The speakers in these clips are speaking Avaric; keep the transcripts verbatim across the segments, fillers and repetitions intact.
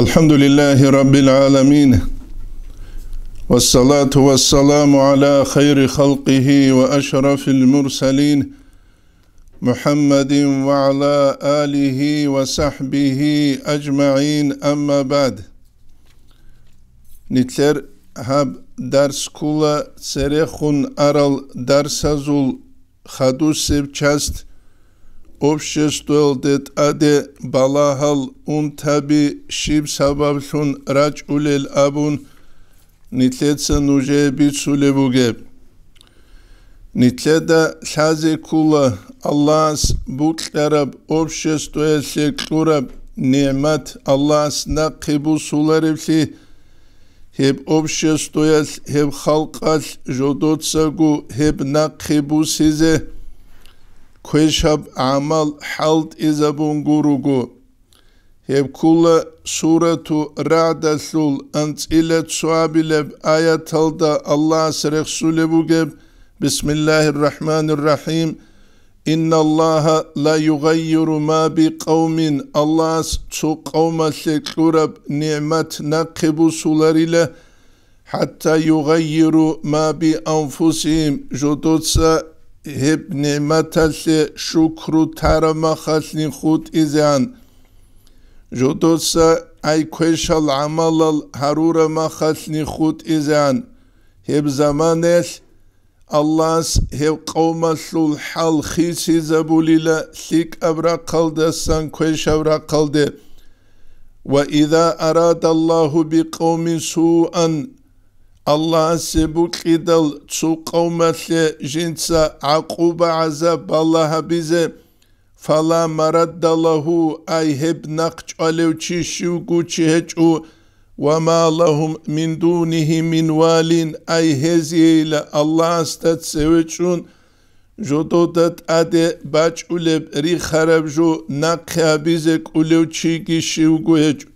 الحمد لله رب العالمين، والصلاة والسلام على خير خلقه وأشرف المرسلين، محمد وعلى آله وصحبه أجمعين، أما بعد. Нилъер гьаб дарс ккола церехун арал дарсазул хадусеб часть, обществоялде тӀаде балагьал унтаби щиб сабаблъун рачӀулел абун, нилъеца нужее бицулеб бугеб. Нилъеда лъазе ккола Аллагьас букьараб обществоялъе кьураб нигӀмат Аллагьас нахъе бусулареблъи, гьеб обществоялъ, гьеб халкъалъ жодоцаго гьеб нахъе бусизе квешаб гӀамал хӀалтӀизабун гуруго. Гьеб ккола Сурату РагӀдалъул анцӀила цоабилеб аяталда Аллагьас рехсулеб бугеб: بسم الله الرحمن الرحيم. إن الله لا يغير ما بقوم, Аллагьас цо къавмалъе кьураб нигӀмат нахъе бусуларила, حتى يغيروا ما بأنفسهم, жодоца гьеб нигӀматалъе шукру тараб махалъни хутӀизегӀан, жодоца ай квешал гӀамалал гьарураб махалъни хутӀизегӀан, гьеб заманаялъ Аллагьас гьеб къавмалъул хӀал хисизабулила лъикӀаб рахъалдасан квешаб рахъалде. وإذا أراد الله بقوم سوءا, Аллагьасе букьидал цо къавмалъе жинца гӀакъуба-гӀазаб балагь гьабизе, فلا مرد له, ай гьеб нахъ чӀвалев чи щивго чи гьечӀо, وما لهم من دونه من وال, ай гьезиейила Аллагьасда цеве чӀун жодода тӀаде бачӀулеб рихараб жо нахъе гьабизе кӀулев чиги щивго гьечӀо.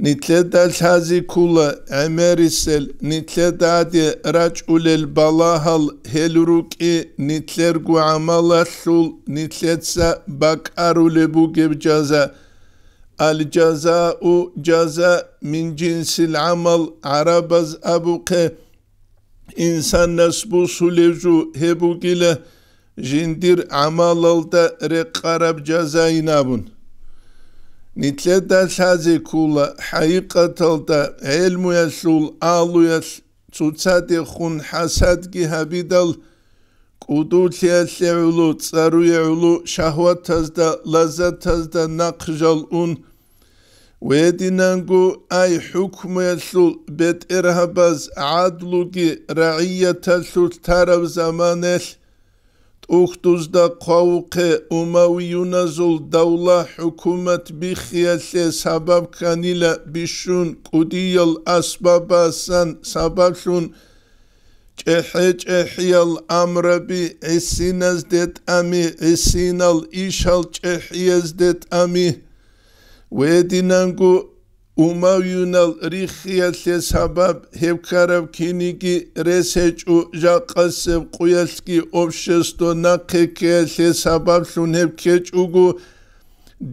Нилъеда лъазе ккола гӀемерисел, нилъеда гьаде рачӀулел балагьал гьел рукӀи нилъерго гӀамалалъул нилъеца бакӀарулеб бугеб жаза. الجزاء جزاء من جنس العمل, гӀарабаз абухъе, инсанас бусулев жо гьеб бугила, жиндир гӀамалалда рекъараб жазайин абун. Нилъеда лъазе ккола хӀакъикъаталда гӀелмуялъул агьлуялъ цоцадехун хӀасадги гьабидал, кӀудулъиялъе гӀоло, цӀаруе гӀоло, шагьватазда, лаззатазда нахъ жал ун, Гьединанго ай хӀукмуялъул бетӀергьабаз гӀадлуги рагӀияталъулъ тараб заманалъ, тӀухьдузда хъвавухъе умавиюназул давла-хӀукумат биххиялъе сабаб кканила бищун кӀудиял асбабасан сабаблъун чӀехӀе-чӀехӀиял амраби гӀисиназде тӀами, гӀисинал ишал чӀехӀиязде тӀами, гьединанго умавиюнал риххиялъе сабаб гьеб ккараб киниги рес гьечӀо, жакъасеб къуялъги общество нахъе ккеялъе сабаблъун гьеб ккечӀого,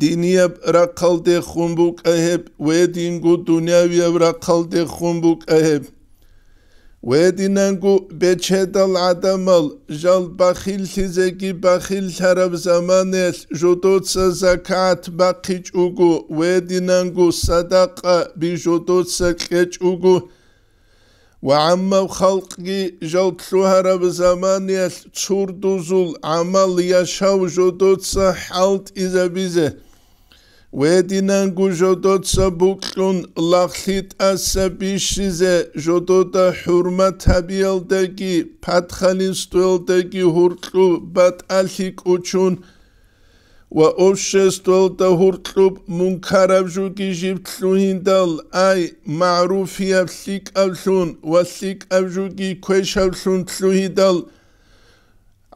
динияб рахъалдехун букӀа гьеб, гьединго дунявияб рахъалдехун букӀа гьеб. Гьединанго бечедал гӀадамал жал бахиллъизеги бахиллъараб заманаялъ жодоца закат бахъичӀого, гьединанго садакъа би жодоца кьечӀого ва гӀаммаб халкъги жал лъугьараб заманаялъ цурдузул гӀамал-яшав жодоца хӀалтӀизабизе, гьединанго жодоца букьун лагълъи тӀаса бищизе, жодода хӀурмат гьабиялдаги, падхалинствоялдаги гьуркьуб батӀалъи кӀучун ва обществоялда гьуркьуб мункараб жуги жиб лъугьиндал, ай, магӀруфияб лъикӀаблъун ва лъикӀаб жуги квешаблъун лъугьидал,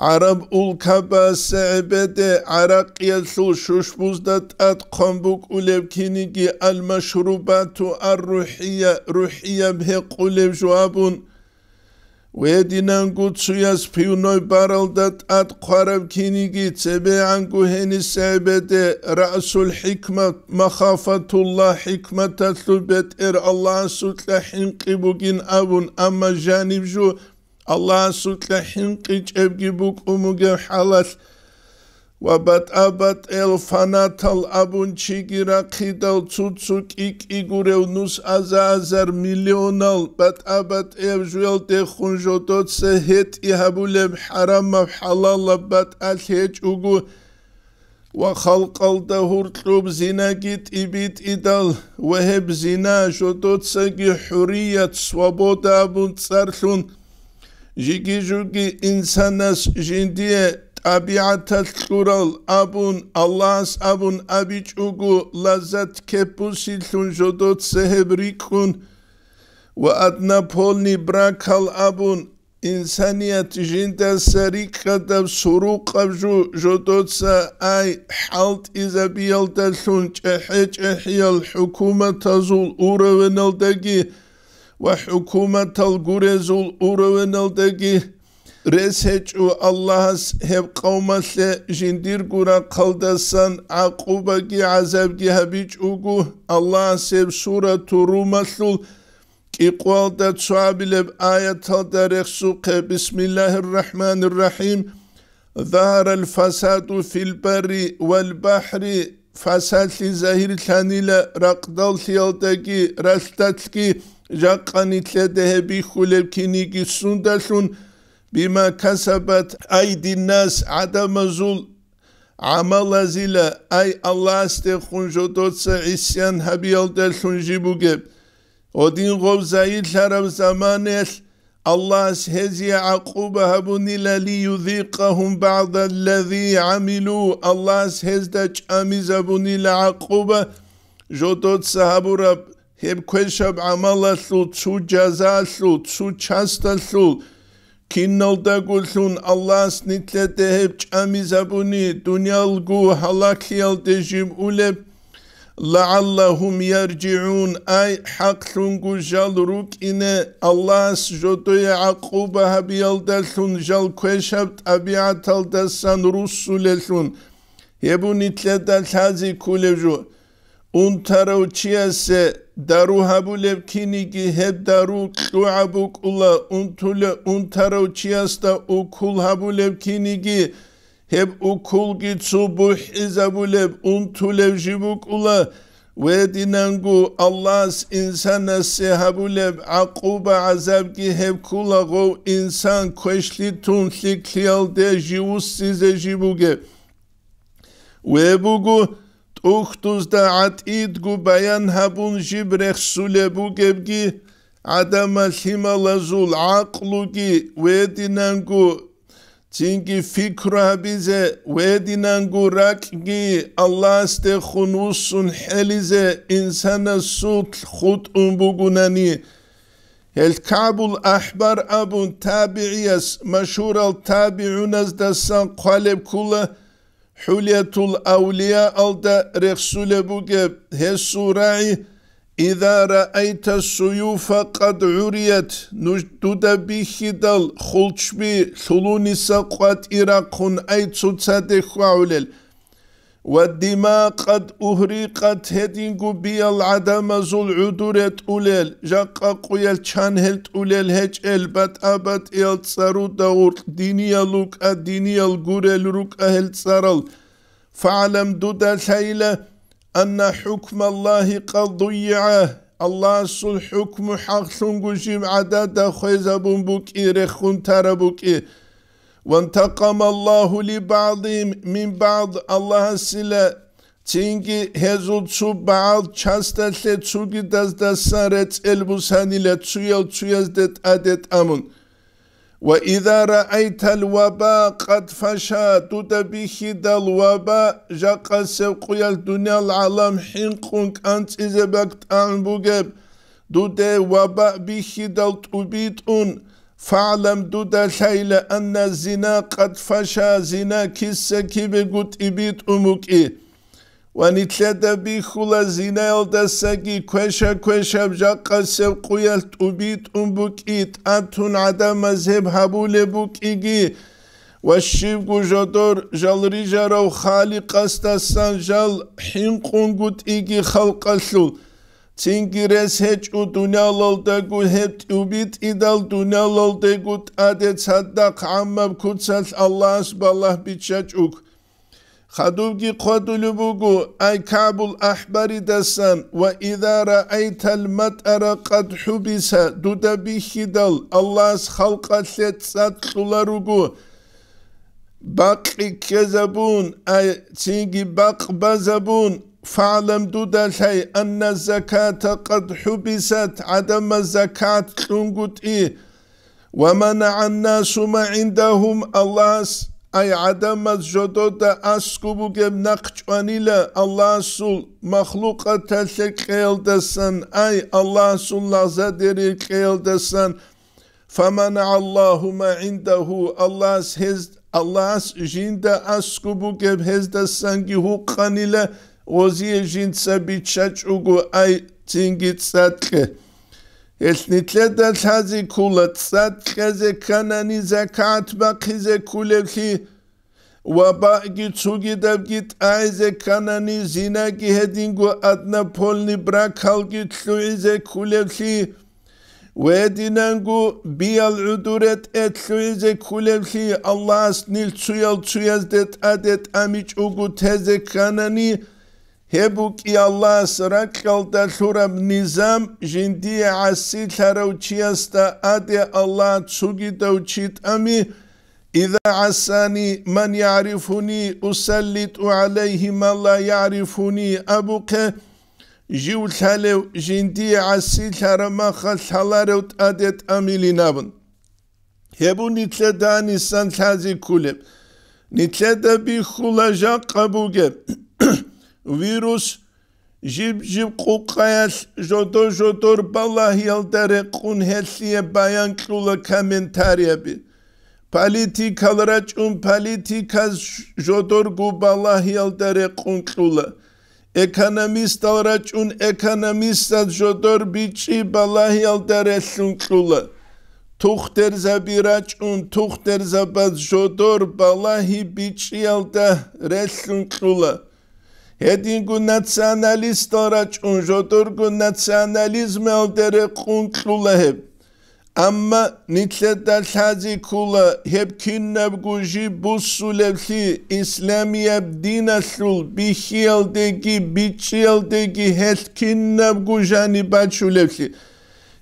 гӀараб улкабасе гӀебеде гӀаракъиялъул шушбузда тӀад хъван букӀулеб киниги, ал-машрубату ар-рухӀия, рухӀияб гьекъулеб жо абун, Гьединанго цуяс пивной баралда тӀад хъвараб киниги цебегӀанго гьениса гӀебеде раъсул хӀикмат, махафатуллагь, хӀикматалъул бетӀер Аллагьасукьа хӀинкъи бугин абун, амма жаниб жо Аллагьасукьа хӀинкъичӀебги букӀун бугеб хӀалалъ, ва батӀа-батӀел фанатал абун чиги рахъидал цо-цо кӀи-кӀи гурев нус аза-азар миллионал батӀа-батӀияб жуялдехун жодоца гьетӀи гьабулеб хӀарамаб-хӀалалаб батӀалъ гьечӀого, ва халкъалда гьуркьуб зинаги тӀибитӀидал ва гьеб зина жодоцаги хӀурият, свобода абун цӀарлъун, жиги-жуги инсанас жиндие тӀабигӀаталъ кьурал абун, Аллагьас абун абичӀого, лаззат кеппусилъун жодоца гьеб рикӀкӀун ва однополный бракал абун, инсаният жиндаса рикӀкӀадаб сурукъаб жу жодоца ай хӀалтӀизабиялдалъун чӀехӀе-чӀехӀиял хӀукуматазул уровеналдаги ва хӀукуматал гурезул уровеналдаги рес гьечӀо Аллагьас гьеб къавмалъе жиндирго рахъалдасан гӀакъубаги гӀазабги гьабичӀого. Аллагьас гьеб Сурату Румалъул кӀикъоялда цоабилеб аяталда рехсухъе: Бисмиллагьир рахӀманир рахӀим. Загьарал фасаду фил барри вал бахӀри, фасалъи загьирлъанила ракъдаллъиялдаги ралъдалъги, жакъа нилъеда гьеб бихьулеб киниги сундалъун, бима касабат айдиннас, гӀадамазул гӀамалазила, ай Аллагьасдехун жодоца гӀисян гьабиялдалъун жиб бугеб. Гьодин гъов загьирлъараб заманаялъ Аллагьас гьезие гӀакъуба гьабунила, лиюзикъагьум багӀдаллази гӀамилу, Аллагьас гьезда чӀамизабунила гӀакъуба, жодоца гьабураб гьеб квешаб гӀамалалъул цо жазалъул, цо часталъул, киналдагулъун Аллагьас нилъеда гьеб чӀамизабуни, дуниялго гьалаклъиялде жиб улеб, лагӀаллагьум яржигӀун, ай хӀакълъунго жал рукӀине, Аллагьас жодое гӀакъуба гьабиялдалъун жал квешаб тӀабигӀаталдасан руссулелъун, гьеб нилъеда лъази кколеб жо. Унтарав чиясе дару гьабулеб киниги гьеб дару кьугӀаб букӀула, унтуле-, унтарав чиясда укул гьабулеб киниги гьеб укулги цо бухӀизабулеб, унтулеб жи букӀула, гьединанго Аллагьас инсанасе гьабулеб гӀакъуба-гӀазабги гьеб ккула, гъов инсан квешлъи тун лъикӀлъиялде жи уссизе жи бугеб. Гьеб буго, тӀухьдузда гӀатӀидго баян гьабун жиб рехсулеб бугебги, гӀадамал лъималазул гӀакълуги гьединанго, цинги пикру гьабизе гьединанго ракӀги Аллагьасдехун вуссун хӀелизе инсанасулъ хутӀун бугунани. Гьел КагӀбул Ахбар абун табигӀияс машгьурал табигӀуназдасан хъвалеб ккула, ХӀулиятул авлияалда рехсулеб бугеб гьесул рагӀи: «Иза раайта суюфа къад гӀурият», нуж дуда бихьидал хулчби лъулуниса къватӀи рахъун ай цоцаде хьвагӀулел, «ва дима къад угьрикъат», гьединго биял гӀадамазул гӀодор ретӀулел, жакъа къуялъ чан гьел тӀулел гьечӀел, батӀа-батӀиял цӀаруда гъоркь диниял рукӀа, диниял гурел рукӀа гьел цӀарал. «ФагӀлам», дуда лъайила, «анна хӀукмаллагьи къад дуйигӀа», Аллагьасул хӀукму хӀакълъунго жиб гӀадада хвезабун букӀи, рехун тараб букӀи. «Вантакъамаллагьу ли багӀдигьим мин багӀд», Аллагьасила цинги гьезул цо багӀал часталъе цогидаздасан рецӀел бусанила цуял цуязде тӀаде тӀамун. «Ва иза раайтал ваба къад фаша», дуда бихьидал ваба, жакъасеб къуялъ дуниял гӀалам хӀинкъун кӀанцӀизе бакӀ тӀагӀун бугеб, дуде ваба бихьидал тӀубитӀун, «фагӀлам», дуда лъайла, «анна зина къад фаша», зина киса-кибего тӀибитӀун букӀи. Ва нилъеда бихьула зинаялдасаги квеша-квешаб жакъасеб къуялъ тӀубитӀун букӀи, тӀатун гӀадамаз гьеб гьабулеб букӀиги, ва щибго жодор жал рижарав Халикъасдасан жал хӀинкъунгутӀиги халкъалъул, цинги рес гьечӀо дуниялалдаго гьеб тӀубитӀидал дуниялалдего тӀаде цадахъ гӀаммаб куцалъ Аллагьас балагь биччачӀого. Хадубги хъвадулеб буго, ай КагӀбул АхӀбаридасан: «Ва иза раайтал матара къад хӀубиса», дуда бихьидал, Аллагьас халкъалъе цӀад кьуларуго, бакъи ккезабун, ай цинги бакъ базабун, фагӀлам, дуда лъай, анна заката къад хӀубисат, гӀадамаз закат кьунгутӀи, «Ва манагӀан-насу ма гӀиндагьум», Аллагьас, ай гӀадамаз жодода аскӀуб бугеб нахъ чӀванила Аллагьасул махлукъаталъе кьеялдасан, ай Аллагьасул лагъзадере кьеялдасан, «фаманагӀаллагьу ма гӀиндагьу», Аллагьас гьез, Аллагьас жинда аскӀуб бугеб гьездасанги гьукъанила гъозие жинца биччачӀого, ай цинги цӀакъе. Гьелъ нилъеда лъазе ккола цӀад кьезе кканани закат бахъизе кколеблъи, ва бакъги цогидабги тӀагӀизе кканани, зинаги гьединго однополный бракалги лъугӀизе кколеблъи, ва гьединанго биял гӀодоре тӀе лъугӀизе кколеблъи, Аллагьас нилъ цоял-цоязде тӀаде тӀамичӀого тезе кканани, гьеб букӀи Аллагьас ракьалда лъураб низам, жиндие гӀасилъарав чиясда аде Аллагь цогидав чи тӀами, «Иза гӀасани ман ягӀрифуни, усаллитӀу гӀалайгьи ман ла ягӀрифуни», абухъе, жив лъалев жиндие гӀасилъараб махалъ лъаларев тӀаде тӀамилин абун. Гьеб бу нилъеда гьанисан лъазе кколеб. Нилъеда бихьула жакъа бугеб вирус жиб-жиб къукъаялъ жодо-жодор балагьиялда рекъун гьелъие баян кьула комментарияби. Политикал рачӀун политиказ жодорго балагьиялда рекъун кьула. Экономистал рачӀун экономистаз жодор бичӀчӀи балагьиялда релълъун кьула. Тухтерзаби рачӀун тухтерзабаз жодор балагьи бичӀчӀиялда релълъун кьула. Гьединго националистал рачӀун жодорго национализмалде рекъун кьула гьеб. Амма нилъеда лъазе ккола гьеб кинабго жиб буссулеблъи, исламияб диналъул бихьиялдеги бичӀчӀиялдеги гьелъ кинабго жаниб бачулеблъи.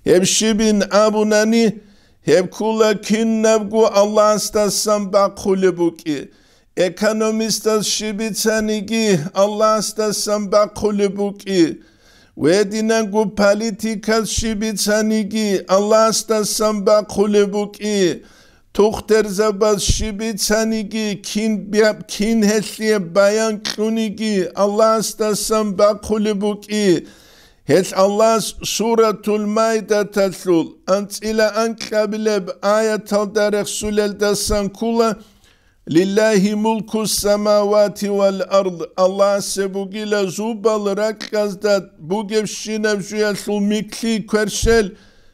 Гьеб щибин абунани, гьеб ккола кинабго Аллагьасдасан бахъулеб букӀи. Экономистаз щиб бицаниги Аллагьасдасан бахъулеб букӀи, гьединанго политиказ щиб бицаниги Аллагьасдасан бахъулеб букӀи, тухтерзабаз щиб бицаниги, кин бя-, кин гьелъие баян кьуниги Аллагьасдасан бахъулеб букӀи. Гьелъ Аллагьас Суратул Майдаталъул анцӀила анкьабилеб аяталда рехсулелдасан ккола, «Лиллагьи мулку самавати вал ард», Аллагьасе бугила зубал ракьазда бугебщинаб жуялъул микълъи кверщел,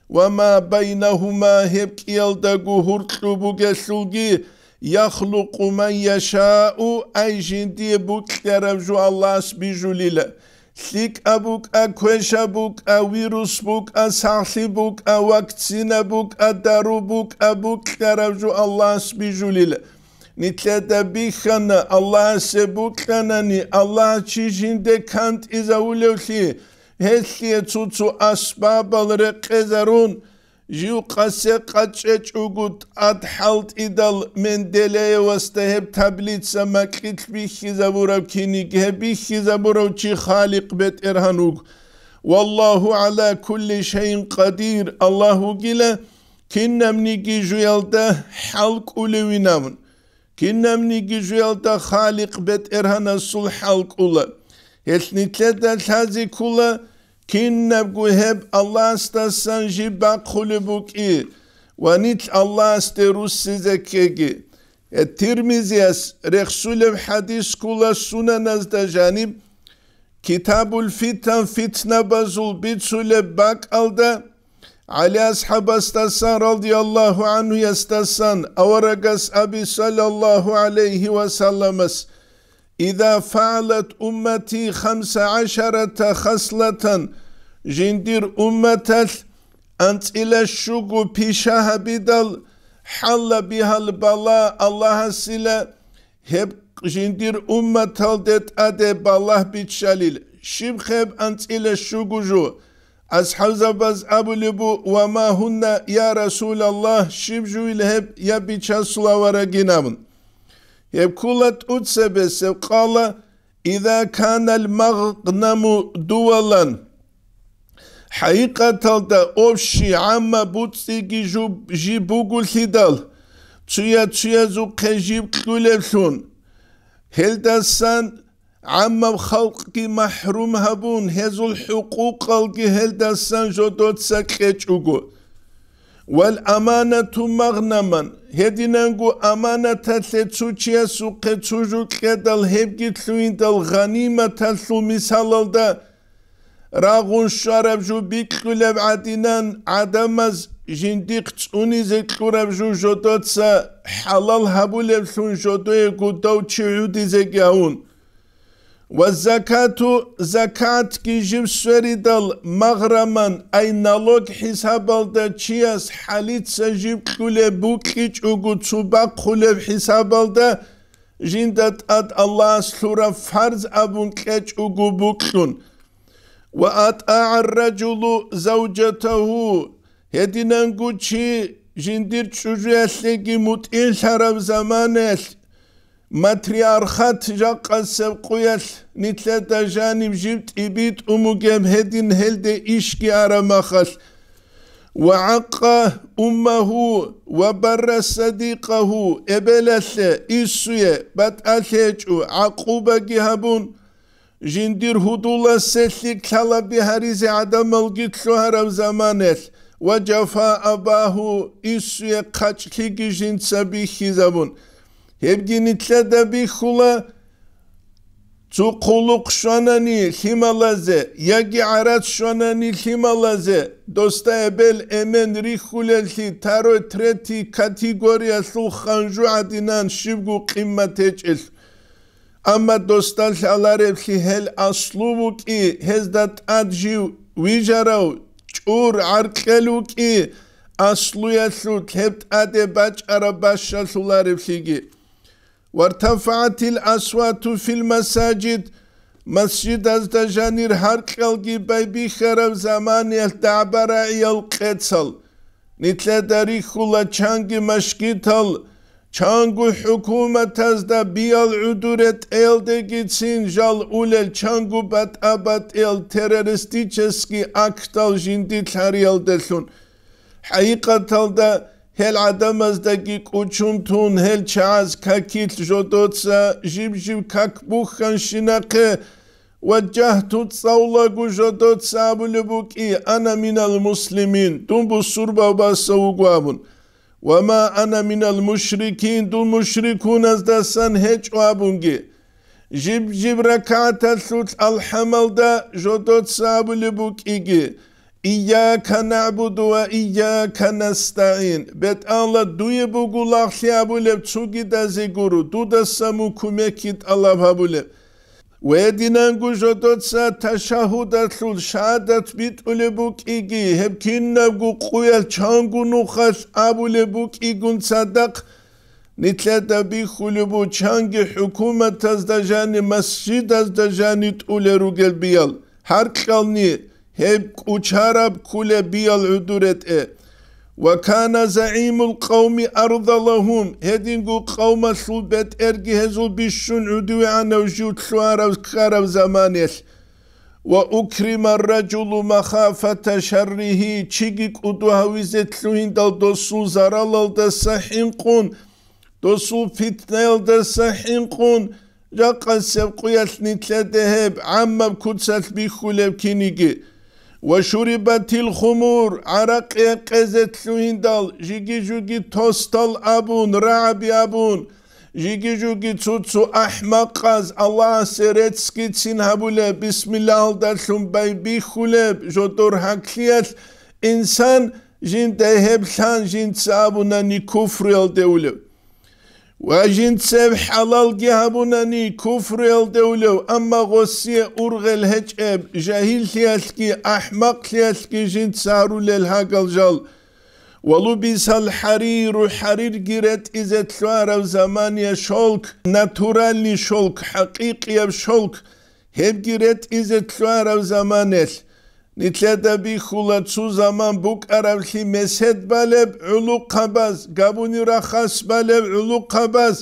«ва ма байнагьума», гьеб кӀиялдаго гьуркьу бугелъулги, «яхлукъу ман яшау», ай жиндие букьараб жо Аллагьас бижулила. ЛъикӀаб букӀа, квешаб букӀа, вирус букӀа, сахлъи букӀа, вакцина букӀа, дару букӀа, букьараб жо Аллагьас бижулила. Нилъеда бихьана, Аллагьасе букьанани, Аллагь чи жинде кантӀизавулевлъи, гьелъие цо-цо асбабал рекъезарун, жив къасе къачӀечӀого тӀад хӀалтӀидал Менделеевасда гьеб таблица макьилъ бихьизабураб киниги, гьеб бихьизабурав чи Халикъ БетӀергьан вуго. «Валлагьу гӀала кулли шайин къадир», Аллагь вугила кинабниги жуялда хӀалкӀулевинавун. Кинабниги жуялда Халикъ БетӀергьанасул хӀалкӀула. Гьелъ нилъеда лъазе ккола, кинабго гьеб Аллагьасдасан жиб бахъулеб букӀи ва нилъ Аллагьасде руссизе ккеги. Гьеб Тирмизияс рехсулеб хӀадис ккола сунаназда жаниб, Китабул фитан, фитнабазул бицулеб бакӀалда, ГӀали асхӀабасдасан, радияллагьу гӀанхуясдасан, аварагас аби, саллаллагьу гӀалайгьи ва салламас: «Иза фагӀалат уммати хамса гӀашарата хаслатан», жиндир умматалъ анцӀила щуго пиша гьабидал, хӀалла бигьал бала Аллагьасила, гьеб жиндир умматалде тӀаде балагь биччалил. Щиб гьеб анцӀила щуго жо? АсхӀабзабаз абулеб бу: «Ва ма гьунна, я Расулаллагь, щиб жуйил гьеб, я Бичасул аварагин?» абун. Гьеб ккола тӀуцебесеб къала: «Иза канал магънаму дувалан». ХӀакъикъаталда общий гӀамма буцӀцӀиги жуб-, жиб бугулъидал, цуя-цуязухъе жиб кьулеблъун, гьелдасан гӀаммаб халкъги махӀрум гьабун, гьезул хӀукъукъалги гьелдасан жодоца кьечӀого. «Вал аманату магънаман», гьединанго аманаталъе цо чиясухъе цо жо кьедал, гьебги лъугьиндал гъаниматалъул мисалалда, рагъун щвараб жо бикьулеб гӀадинан, гӀадамаз жиндихъ цӀунизе кьураб жо жодоца хӀалал гьабулеблъун жодоего дов чи гӀудизеги гьавун. «Ва закату», закатги жиб сверидал, «магъраман», ай налог хӀисабалда, чияс хӀалица жиб кьулеб букӀичӀого цо бахъулеб хӀисабалда, жинда тӀад Аллагьас лъураб фарз абун кьечӀого букьун. «Ва атӀагӀар ражулу завжатагьу», гьединанго чи жиндир чӀужуялъеги мутӀигӀлъараб заманаялъ, матриархат жакъасеб къуялъ нилъеда жаниб жиб тӀибитӀун бугеб гьедин гьелде ишги араб махалъ. «Ва гӀакъа уммагьу ва барра садикъагьу», эбелалъе, иссуе, батӀалъи гьечӀо, гӀакъубаги гьабун, жиндир гьудуласе лъикӀлъи гьаризе гӀадамалги лъугьараб заманаялъ, «ва жафа абагьу», иссуе хъачӀлъиги жинца бихьизабун. Гьебги нилъеда бихьула, цо хъулухъ щванани лъималазе, яги гӀарац щванани лъималазе, досда эбел-эмен рихьулеллъи второй, третий категориялъул ханжу гӀадинан щибго къиммат гьечӀелъ. Амма досда лъалареблъи гьел аслу вукӀи, гьезда тӀад жив вижарав, чӀур гӀаркьел вукӀи, аслуялъул гьеб тӀаде бачӀараб бащалъулареблъиги. «ВартафагӀатил асвату фил масажид», масжидазда жанир гьаркьалги байбихьараб заманиялъ дагӀба-рагӀиял къецал. Нилъеда рихьула чанги машгитал, чанго хӀукуматазда биял гӀудур ретӀеялдегицин жал улел чанго батӀа-батӀиял террористический актал жиндилъ гьариялдалъун. ХӀакъикъаталда гьел гӀадамаздаги кӀучун тун, гьел чагӀаз какилъ жодоца жиб-жиб как бухьанщинахъе ва жагьту цӀалулаго жодоца абулеб букӀи: «Ана минал муслимин», дун бусурбабаса вуго абун. «Ва ма ана минал мушрикин», дун мушрикуназдасан гьечӀо абунги. Жиб-жиб ракагӀаталъулъ алхӀамалда жодоца абулеб букӀиги: «Ийяка нагӀбуду ва ийяка настагӀин», БетӀалла, дуе буго лагълъи абулеб цогидазе гуро, дудаса мун кумекги тӀалаб гьабулеб. Гьединанго жодоца ташагьудалъул шагьадат битӀулеб букӀиги, гьеб кинабго къуялъ чанго нухалъ абулеб букӀигун цадахъ, нилъеда бихьулеб бу чанги хӀукуматазда жани, масжидазда жани тӀулел ругел биял, гьаркьални гьеб кӀучараб ккулеб биял гӀудур ретӀе. «Ва кана загӀимул къавми арзалагьум», гьединго къавмалъул бетӀерги гьезул бищун гӀудувегӀанав жив лъугьарав ккараб заманиялъ. «Ва укрима ар-ражулу махафата шарригьи», чиги кӀуду гьавизе лъугьиндал досул заралалдаса хӀинкъун, досул питнаялдаса хӀинкъун, жакъасеб къуялъ нилъеде гьеб гӀаммаб куцалъ бихьулеб киниги. «Ва шурибатил хумур», гӀаракъи гьекъезе лъугьиндал, жиги-жуги тостал абун, рагӀаби абун, Жиги-жуги цо-цо ахӀмакъаз Аллагьасе реццгицин гьабулеб, бисмиллагьалдалъун байбихьулеб жодор гьаклъиялъ инсан жинда гьеб лъан жинца абунани куфруялде улев. Ва жинцев хӀалалги гьабунани куфруялде улев, амма гъосие ургъел гьечӀеб, жагьиллъиялъги ахӀмакълъиялъги жинца гьарулел гьагал жал. Ва лубисал хӀариру, хӀарирги ретӀизе лъугьараб замание шелк, натуральный шелк, хӀакъикъияб шелк, гьебги ретӀизе лъугьараб заманиялъ. Нилъеда бихьула цо заман букӀараблъи месед балеб гӀулухъабаз, габуни рахас балеб гӀулухъабаз,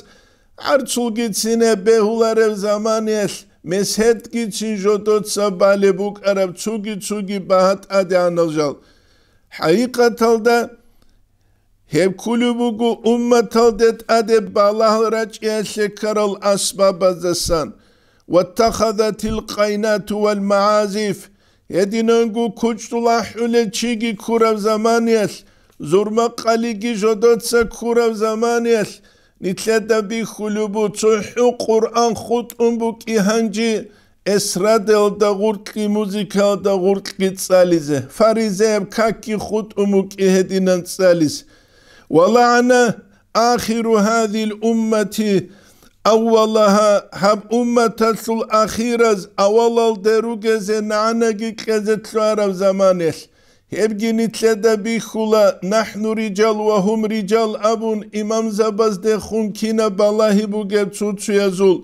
гӀарцулгицин бегьулареб заманиялъ меседгицин жодоца балеб букӀараб цоги-цоги багьа тӀадегӀанал жал. ХӀакъикъаталда, гьеб кколеб буго умматалде тӀаде балагь рачӀиялъе ккарал асбабаздасан. Ваттахазатил къайнату вал магӀазиф, гьединанго кучӀдул ахӀулел чиги ккураб заманиялъ, зурмакъалиги жодоца ккураб заманиялъ, нилъеда бихьулеб буго цохӀо Къуръан хутӀун букӀи гьанже, эстрадалда гъуркьи, музыкалда гъуркьги цӀализе, фаризаяб какги хутӀун букӀи гьединан цӀализе. Ва лагӀана ахиру гьазил уммати аввалагьа, гьаб умматалъул ахираз авалалде ругезе нагӀанаги кьезе лъугьараб заманиялъ. Гьебги нилъеда бихьула, нахӀну рижал ва гьум рижал абун имамзабаздехун кинаб балагьи бугеб цо-цоязул.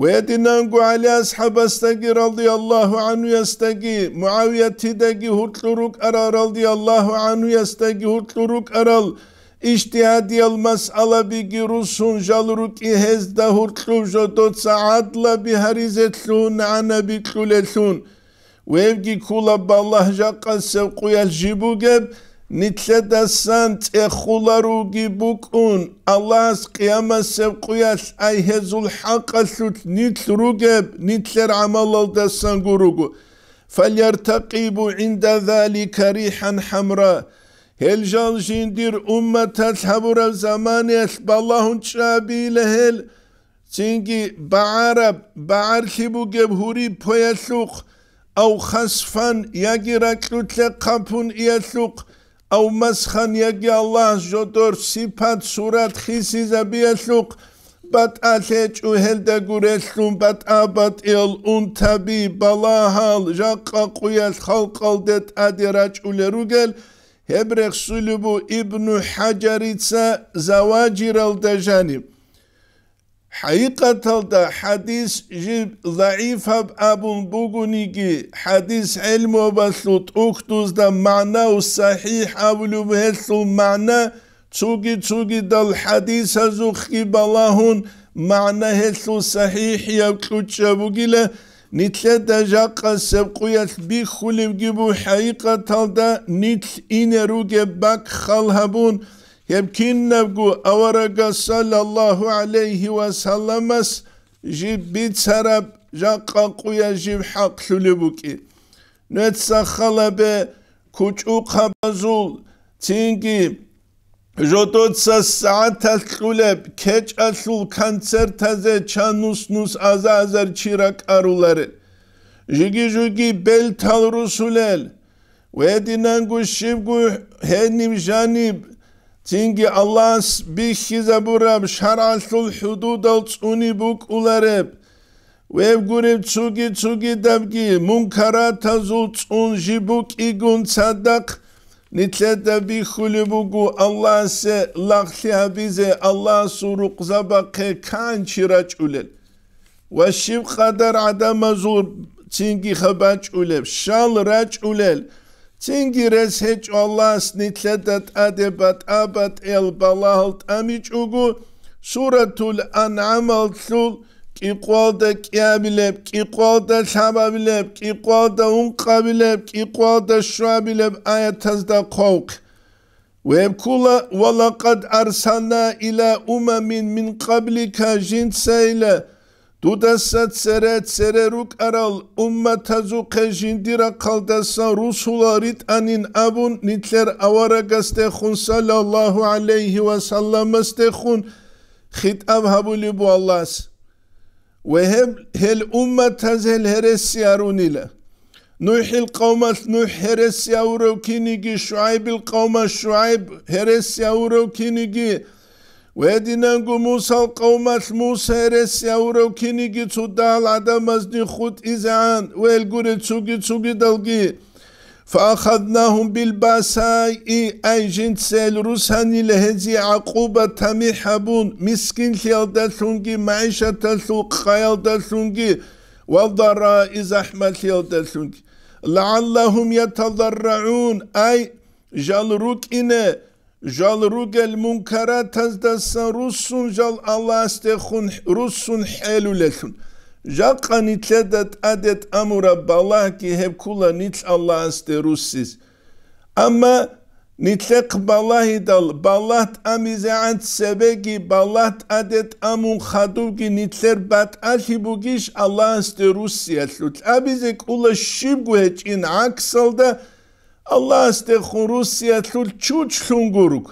Гьединанго ГӀали асхӀабасдаги радияллагьу гӀанхуясдаги, МугӀавиятидаги гьуркьур рукӀарал радияллагьу гӀанхуясдаги гьуркьур рукӀарал ижтигьадиял масъалабиги русун жал рукӀи гьезда гьуркьуб жодоца гӀадлаби гьаризе лъугьун нагӀанаби кьулелъул. Вевги ккула балагь жакъасеб къуялъ жиб бугеб, нилъедасан цӀехоларуги букӀун, Аллагьас къиямасеб къуялъ ай гьезул хӀакъалъулъ нилъ ругеб, нилъер гӀамалалдасан гуруго. Фальяртакъибу гӀинда залика рихӀан хӀамра. Гьел жал жиндир умматалъ гьабураб заманиялъ балагьун чӀабила гьел, цинги багӀараб, багӀарлъи бугеб гьури поялъухъ, ав хасфан яги ракьулъе хъапун иялъухъ, ав масхан яги Аллагьас жодор сипат-сурат хисизабиялъухъ, батӀа лъечӀо гьелда гурелъун батӀа-батӀиял унтаби, балагьал, жакъа къуялъ халкъалде тӀаде рачӀулел ругел, гьеб рехсулеб бу Ибну ХӀажарица Заважиралда жаниб. ХӀакъикъаталда хӀадис жиб загӀифаб абун бугониги, хӀадис гӀелмуабалъул тӀухьдузда магӀнав сахӀихӀ абулеб гьелъул магӀна цуги-цугидал хӀадисазухъги балагьун, магӀна гьелъул сахӀихӀияб кьучӀаб бугила, нилъеда жакъасеб къуялъ бихьулебги бу хӀакъикъаталда нилъ ине ругеб бакӀ хал гьабун, гьеб кинабго аварагас саллаллагьу гӀалайгьи ва салламас жиб бицараб жакъа къуя жиб хӀакълъулеб букӀи. Нуца халабе кучӀухъабазул, цинги жодоца сагӀаталъ кьулеб кечӀалъул концертазе чан нус-нус аза-азар чи ракӀаруларел. Жиги-жуги бел талрусулел, гьединанго щибго гьениб жаниб, цинги Аллагьас бихьизабураб шаргӀалъул хӀудудал цӀуни букӀулареб, веб гуреб цуги-цугидабги мункаратазул цӀун жиб букӀигун цадахъ, нилъеда бихьулеб буго Аллагьасе лагълъи гьабизе, Аллагьасул рукъзабахъе канчи рачӀулел. Ва щиб къадар гӀадамазул цинги хабачӀулеб, щал рачӀулел, цинги рес гьечӀо Аллагьас нилъеда тӀаде батӀа-батӀиял балагьал тӀамичӀого, Суратул АнгӀамалъул кӀикъвалда кӀиабилеб, кӀикъвалда лъабабилеб, кӀикъвалда ункъабилеб, кӀикъвалда щуабилеб аятазда хъвалхъ. Веб ккула: «Ва лакъад арсална иля умамин мин къаблика», жинцайила дудаса цере-цере рукӀарал умматазухъе жиндир рахъалдасан русулал ритӀанин абун, нилъер аварагасдехун, саллаллагьу гӀалайгьи ва салламасдехун, хитӀаб гьабулеб буго Аллагьас. Ва гьеб, гьел умматаз гьел гьереси гьарунила. НухӀил къавмалъ НухӀ гьереси гьавурав киниги, ШугӀайбил къавмалъ ШугӀайб гьереси гьавурав киниги, ва гьединанго Мусал къавмалъ Муса гьереси гьавурав киниги цо дагьал гӀадамазде хутӀизегӀан ва гьел гурел цуги-цугидалги. فأخذناهم بالبأساء, ай жинца гьел русанила гьезие гӀакъуба тамихӀ гьабун, мискинлъиялдалъунги, магӀишаталъул къаялдалъунги, والضراء, захӀмалъиялдалъунги. لعلهم يتضرعون, ай жал рукӀине, жал ругел мункаратаздасан руссун жал Аллагьасдехун руссун хӀелулелъун. Жакъа нилъеда тӀаде тӀамураб балагьги гьеб ккула нилъ Аллагьасде руссиз. Амма нилъехъ балагьидал, балагь тӀамизегӀан цебеги балагь тӀаде тӀамун хадубги нилъер батӀалъи бугищ Аллагьасде руссиялъул? Абизе кӀула щибго гьечӀин гӀаксалда, Аллагьасдехун руссиялъул чучлъун гург.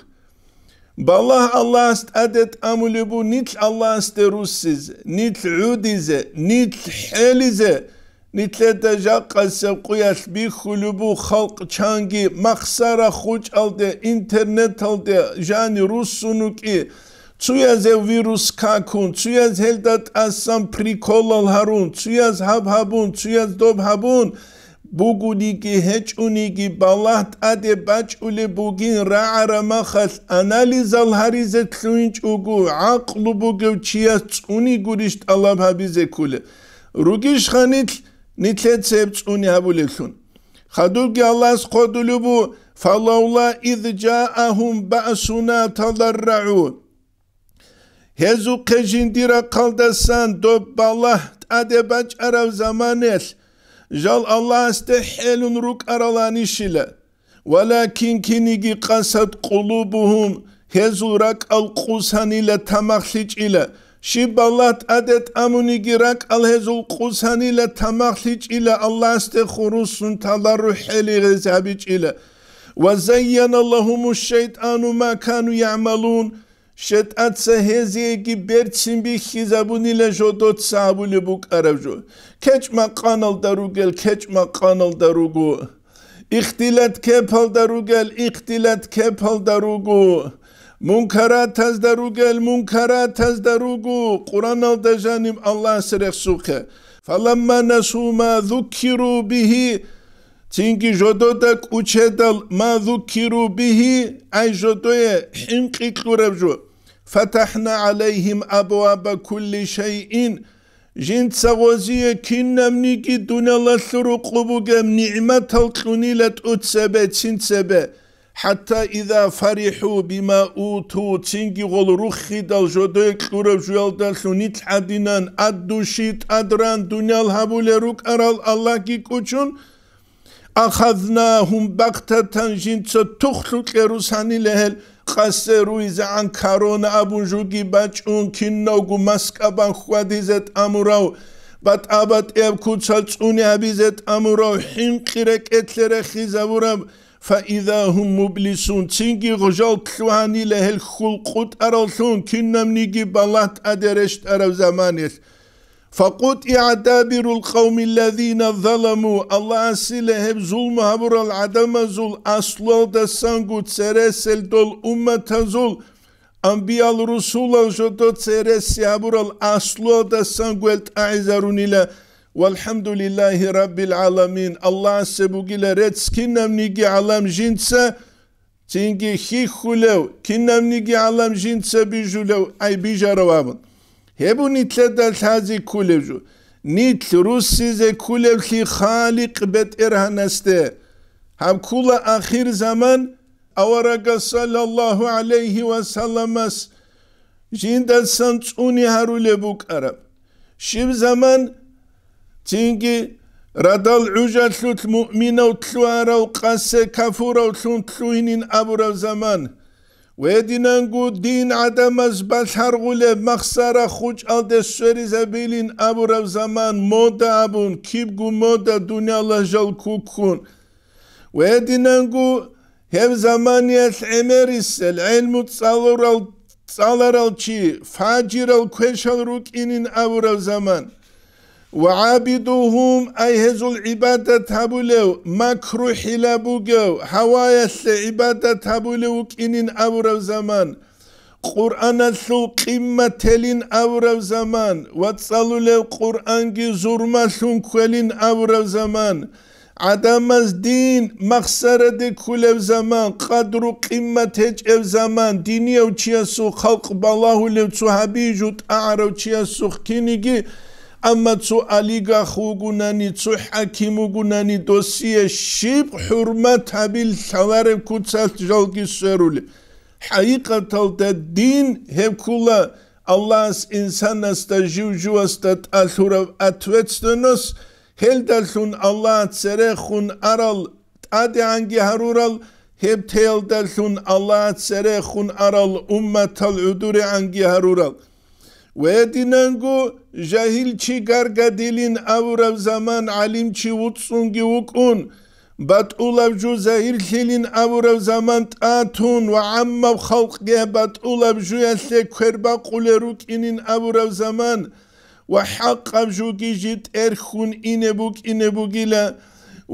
Балагь Аллагьас тӀаде тӀамулеб бу нилъ Аллагьасде руссизе, нилъ гӀудизе, нилъ хӀелизе, нилъеда жакъасеб къуялъ бихьулеб бу халкъ чанги махсара хучӀалде, интернеталде жани руссун рукӀи, цуязе вирус какун, цуяз гьелда тӀасан приколал гьарун, цуяз гьаб гьабун, цуяз доб гьабун, бугониги гьечӀониги балагь тӀаде бачӀулеб бугин рагӀара махалъ анализал гьаризе лъугьинчӀого, гӀакълу бугев чияс цӀуни гурищ тӀалаб гьабизе кколеб? Ругищха нилъ, нилъеца гьеб цӀуни гьабулеблъун? Хадубги Аллагьас хъодулеб бу: فلولا إذ جاءهم بأسنا تضرعوا. Гьезухъе жиндир рахъалдасан доб балагь тӀаде бачӀараб заманалъ жал Аллагьасде хӀелун рукӀараланищила, ولكن киниги قست قلوبهم, гьезул ракӀал къусанила тамахлъичӀила, щиб балагь тӀаде тӀамуниги ракӀал гьезул къусанила тамахлъичӀила, Аллагьасдехун руссун тадварру хӀели гьез гьабичӀила. وزين لهم الشيطان ما كانوا يعملون. ШетӀаца гьезиеги берцин бихьизабунила жодоца гьабулеб букӀараб жо. КечӀ-макъаналда ругел кечӀ-макъаналда руго. Ихтилат кепалда ругел ихтилат кепалда руго. Мункаратазда ругел мункаратазда руго. Къураналда жаниб Аллагьас рехсухъе: فلما نسوا ما ذكروا به, цинги жодода кӀучедал ما ذكروا به, ай жодое хӀинкъи кьураб жо, فتحنا عليهم أبواب كل شيء, жинца гъозие кинабниги дуниялалъул рукъу бугеб нигӀматал кьунила тӀуцебе, цинцебе. حتى إذا فرحوا بما أوتوا, цинги гъол руххидал жодое кьураб жуялдалъун нилъ гӀадинан, ад-души тӀадран, дуниял гьабулел рукӀарал Аллагьги кӀучун, أخذناهم بغتة, жинца тухлъукье русанила гьел, къасе руйзегӀан корона абун жуги бачӀун, кинавго маскабан хьвадизе тӀамурав, батӀа-батӀияб куцал цӀуни гьабизе тӀамурав, хӀинкъи рекӀелъе рехизабураб, فإذا هم مبلسون, цинги гъожал лъугьанила гьел хьул къутӀараллъун кинабниги балагь тӀаде рещтӀараб заманалъ. فقطع دابر القوم الذين ظلموا, Аллагьасила гьеб зулму гьабурал гӀадамазул аслуялдасанго цересел дол умматазул, анбиял-русулал жодо цереси гьабурал аслуялдасанго гьел тӀагӀизарунила. والحمد لله رب العالمين, Аллагьасе бугила рецц кинабниги гӀалам жинца, цинги хьихьулев, кинабниги гӀалам жинца бижулев, ай бижарав абун. Гьеб нилъеда лъазе кколеб жо. Нилъ руссизе кколеблъи Халикъ БетӀергьанасде. Гьаб ккула ахир заман, аварагас саллаллагьу гӀалайгьи ва салламас жиндасан цӀуни гьарулеб букӀараб. Щиб заман цинги радал гӀужалъулъ муъминав лъугьарав къасе кафуравлъун лъугьинин абураб заман, ва гьединанго дин гӀадамаз балъаргъулеб махсара хучӀалде сверизабилин абураб заман, мода абун, кибго мода дунияла жал куккун, ва гьединанго гьеб заманиялъ гӀемерисел гӀелму цӀалурал цӀаларал чи, фажирал квешал рукӀинин абураб заман. Ва гӀабидугьум, ай гьезул гӀибадат гьабулев, макру-хӀила бугев, гьаваялъе гӀибадат гьабулев вукӀинин абураб заман. Къуръаналъул къиммат гьелин абураб заман ва цӀалулев Къуръанги зурмалъун кквелин абураб заман. ГӀадамаз дин махсараде кколеб заман, къадру-къиммат гьечӀеб заман, динияв чиясул халкъ балагьулев цо гьабижу тӀагӀарав чиясухъ киниги, амма цо олигарх вугунани, цо хӀаким вугунани, досие щиб хӀурмат гьабил лъалареб куцалъ жалги сверулеб. ХӀакъикъаталда дин гьеб ккола Аллагьас инсанасда жив-живасда тӀалъураб ответственность, гьелдалъун Аллагь церехун арал тӀадегӀанги гьарурал, гьеб теялдалъун Аллагь церехун арал умматал гӀодорегӀанги гьарурал. Гьединанго жагьил чи гаргадилин абураб заман, гӀалим чи вуцӀцӀунги вукӀун, батӀулаб жу загьирлъилин абураб заман тӀатун ва гӀаммаб халкъги батӀулаб жуялъе квербакъулел рукӀинин абураб заман ва хӀакъаб жуги житӀерхьун ине букӀине бугила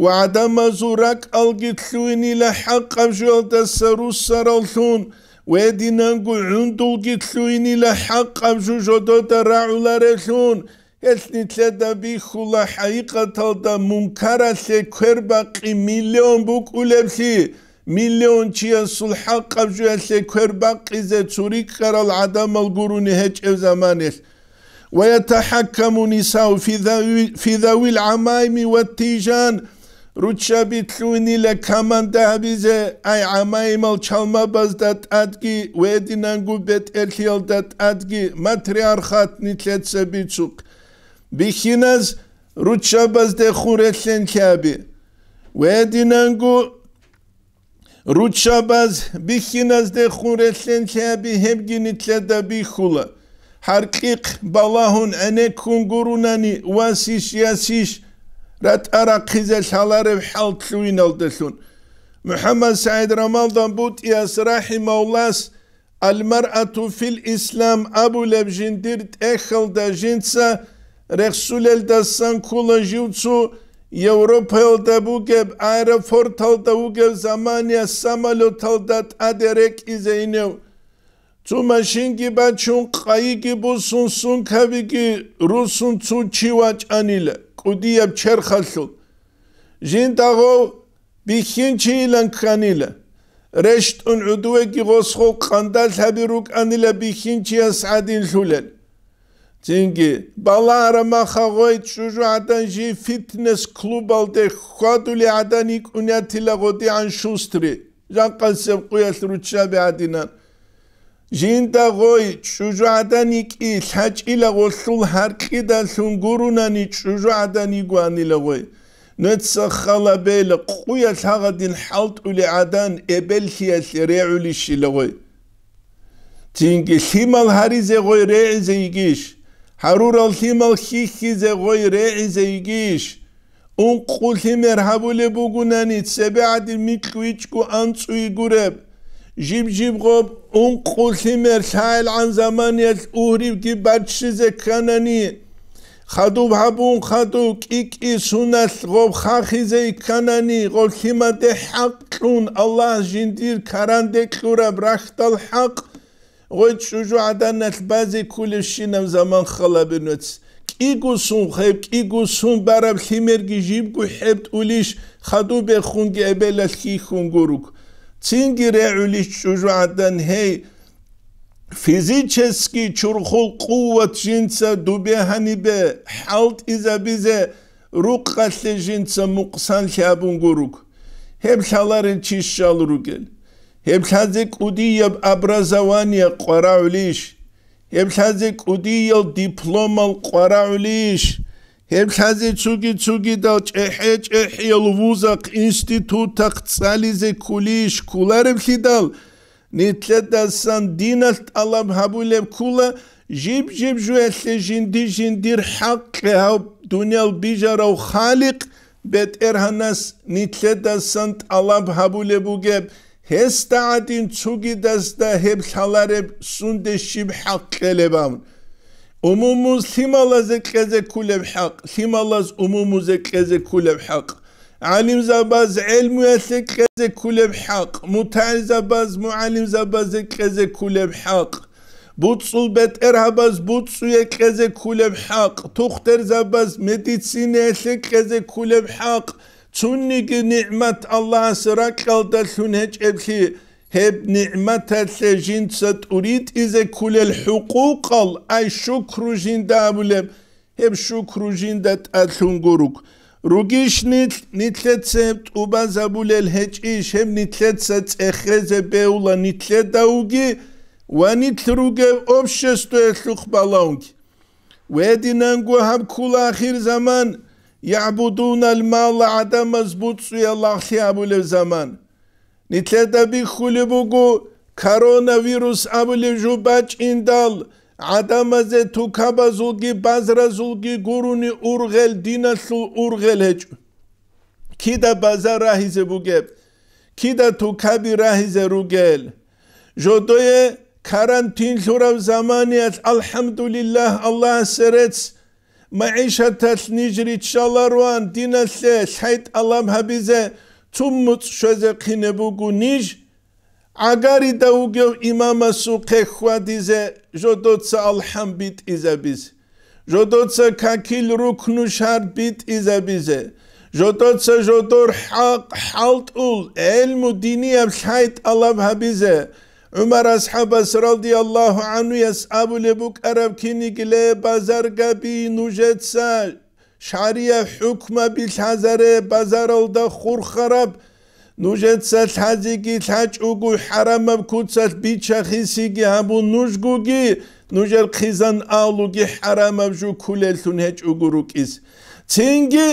ва гӀадамазул ракӀалги лъугьинила хӀакъаб жуялдаса руссараллъун ва гьединанго гӀундулги лъугьинила хӀакъаб жу жодода рагӀулареблъун, гьелъ нилъеда бихьула хӀакъикъаталда мункаралъе квербакъи миллион букӀулеблъи, миллион чиясул хӀакъаб жуялъе квербакъизе цо рикӀкӀарал гӀадамал гурони гьечӀеб заманалъ. Ва ятахӀаккаму нисау фи зави-, фи завил гӀамайми ва тижан, руччаби лъугьинила команда гьабизе, ай гӀамаимал чалмабазда тӀадги ва гьединанго бетӀерлъиялда тӀадги, матриархат нилъеца бицухъ. Бихьиназ руччабаздехун релълъен лъаби. Ва гьединанго руччабаз бихьиназдехун релълъен лъаби гьебги нилъеда бихьула. Гьаркьихъ балагьун гӀенеккун гурунани, васищ-ясищ ратӀа рахъизе лъалареб хӀал лъугьиналдалъун. МухӀаммад СагӀид Рамалдан БутӀияс рахӀимагьуллас «Аль-маръату фил ислам» абулеб жиндир тӀехьалда жинца рехсулелдасан ккола жив цо Европаялда бугеб аэропорталда вугев замания самолеталда тӀаде рекӀизе инев. Цо машинги бачун, къайиги бусун, сумкабиги русун цо чи вачӀанила кӀудияб черхалъул. Жинда гъов бихьинчийилан кканила. РещтӀун гӀодовеги гъосул къандалъаби рукӀанила бихьинчияс гӀадинлъулел. Цинги, балагьараб маха гъой чӀужугӀадан жий фитнес-клубалде хьвадулей гӀадан йикӀун ятила гъодигӀан шустри, жакъасеб къуялъ руччаби гӀадинан. Жинда гъой чӀужугӀадан йикӀи лъачӀила гъолъул гьаркьидалъун гурунани чӀужугӀадан йигоанила гъой. Нуца халабела къуялъ гьагъадин хӀалтӀулей гӀадан эбеллъиялъе регӀулищила гъой. Цинги лъимал гьаризе гъой регӀизе йигищ? Гьарурал лъимал хьихьизе гъой регӀизе йигищ? Ункъо лъимер гьабулеб бугунани, цебе гӀадин микьу ичӀго анцӀуе гуреб. Жиб-жиб гъоб ункъо лъимер лъагӀелгӀан заманиялъ угьрибги баччизе кканани, хадуб гьабун хадуб кӀи-кӀи суналъ гъоб хахизе кканани, гъоб лъимаде хӀакълъун Аллагь жиндир каранде кьураб рахьдал хӀакъ, гъой чӀужугӀаданалъ базе кколебщинаб заман халабе нуц. КӀиго сун хеб, кӀиго сун бараб лъимерги жибго хӀеб тӀулищ, хадуб бехунги эбелалъ хьихьун гуруг. Цинги регӀулищ чӀужугӀадан гьей, физически чурхул къуват жинца дубе гьанибе хӀалтӀизабизе рукъалъе жинца мукъсанлъи абун гуруг. Гьеб лъаларел чи щал ругел? Гьеб лъазе кӀудияб образование къварагӀулищ? Гьеб лъазе кӀудиял дипломал къварагӀулищ? Гьеб лъазе цуги-цугидал чӀехӀе-чӀехӀиял вузахъ, институтахъ цӀализе ккулищ? Кколареблъидал, нилъедасан диналъ тӀалаб гьабулеб ккула, жиб-жиб жуялъе жинди-жиндир хӀакълъи гьав дуниял бижарав Халикъ БетӀергьанас нилъедасан тӀалаб гьабулеб бугеб, Гьесда гӀадин цогидасда гьеб лъалареб сунде щиб хӀакъ кьелеб абун. Умумуз лъималазе кьезе кколеб хӀакъ, лъималаз умумузе кьезе кколеб хӀакъ, гӀалимзабаз гӀелмуялъе кьезе кколеб хӀакъ, мутагӀилзабаз мугӀалимзабазе кьезе кколеб хӀакъ, буцӀцӀул-бетӀергьабаз буцӀцӀуе кьезе кколеб хӀакъ, тухтурзабаз медицинаялъе кьезе кколеб хӀакъ, цониги нигӀмат Аллагьас ракьалдалъун гьечӀеблъи, гьеб нигӀматалъе жинца тӀуритӀизе кколел хӀукъукъал, ай шукру жинда абулеб, гьеб шукру жинда тӀадлъун гуруг. Ругищ нилъ, нилъеца гьеб тӀубазабулел гьечӀищ, гьеб нилъеца цӀехезе бегьула нилъедавги ва нилъ ругев обществоялъухъ балагьунги. Гьединанго гьаб ккола ахир заман, ягӀбудуналь мала, гӀадамаз буцӀцӀуе лагълъи абулеб заман. Нилъеда бихьулеб буго, коронавирус абулеб жо бачӀиндал, гӀадамазе тукабазулги базразулги гурони ургъел, диналъул ургъел гьечӀо. Кида базар рагьизе бугеб? Кида тукаби рагьизе ругел? Жодое карантин лъураб заманиялъ, алхӀамдулиллагь, Аллагьасе рецц, магӀишаталъ ниж риччалароан, диналъе лъай тӀалаб гьабизе, цуммуцӀ щвезе хъине буго ниж, гӀагарида вугев имамасухъе хьвадизе, жодоца алхӀам битӀизабизе, жодоца какил рукну шарт битӀизабизе, жодоца жодор хӀакъ, хӀалтӀул, гӀелму динияб лъай тӀалаб гьабизе. ГӀумар асхӀабас радияллагьу гӀанхуяс абулеб букӀараб кинигиле базаргаби нужеца шария хӀукмаби лъазаре базаралда хурхараб, нужеца лъазеги лъачӀого хӀарамаб куцалъ бича-хисиги гьабун нужгоги, нужер хъизан-агьлуги хӀарамаб жо кколеллъун гьечӀого рукӀиз. Цинги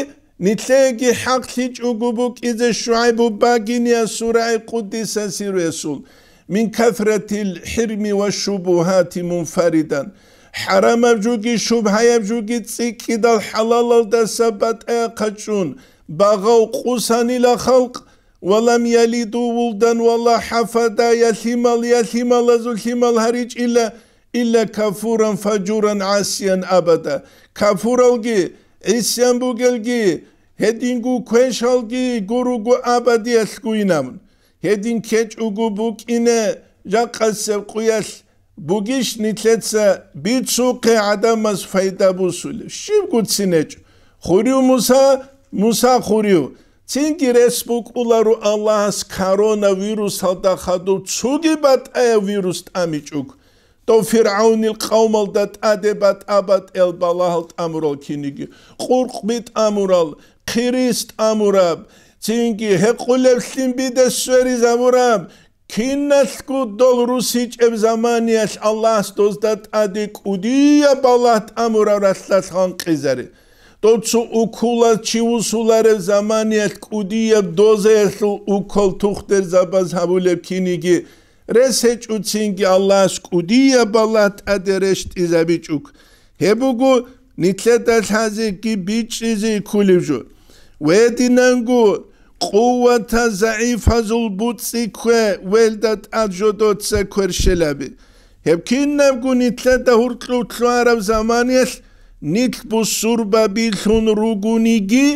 нилъееги хӀакълъичӀого букӀизе ШугӀайбу багиниасул рагӀи къуддиса сирруясул, мин касратил хӀирми ва шубугьати мунфаридан. ХӀарамаб жуги шубгьаяб жуги цӀикӀкӀидал хӀалалалдаса батӀа яхъачӀун, багъав къусанила халкъ, ва лам ялиду вулдан ва ла хӀафада, я лъимал, я лъималазул лъимал гьаричӀила, илла кафуран фажуран гӀасиян абада. Кафуралги, гӀисян бугелги, гьединго квешалги гуруго абадиялъгуйин абун. Гьедин ккечӀого букӀине жакъасеб къуялъ бугищ нилъеца бицухъе гӀадамаз пайда бусулеб? Щибго цин гьечӀо. Хурив Муса, Муса хурив. Цинги рес букӀуларо Аллагьас коронавирусалда хадуб цоги батӀаяб вирус тӀамичӀого. Дов ФиргӀавнил къавмалда тӀаде батӀа-батӀиял балагьал тӀамурал киниги, къуркъби тӀамурал, хъирис тӀамураб, цинги гьекъулеб лъим биде сверизабураб, киналъго дол русичӀеб заманиялъ Аллагьас дозда тӀаде кӀудияб балагь тӀамураб ралъдалъ гъанкъизаре. Дов цо уколал чи вусулареб заманиялъ кӀудияб дозаялъул укол тухтурзабаз гьабулеб киниги, рес гьечӀоцинги Аллагьас кӀудияб балагь тӀаде рещтӀизабичӀого. Гьеб буго нилъеда лъазеги бичӀчӀизе кколеб жо. Гьединанго къуватаз загӀипазул буцӀцӀи ккве, велда тӀад жодоца кверщелаби. Гьеб кинабго нилъеда гьуркьув лъугьараб заманиялъ нилъ бусурбабилъун ругониги,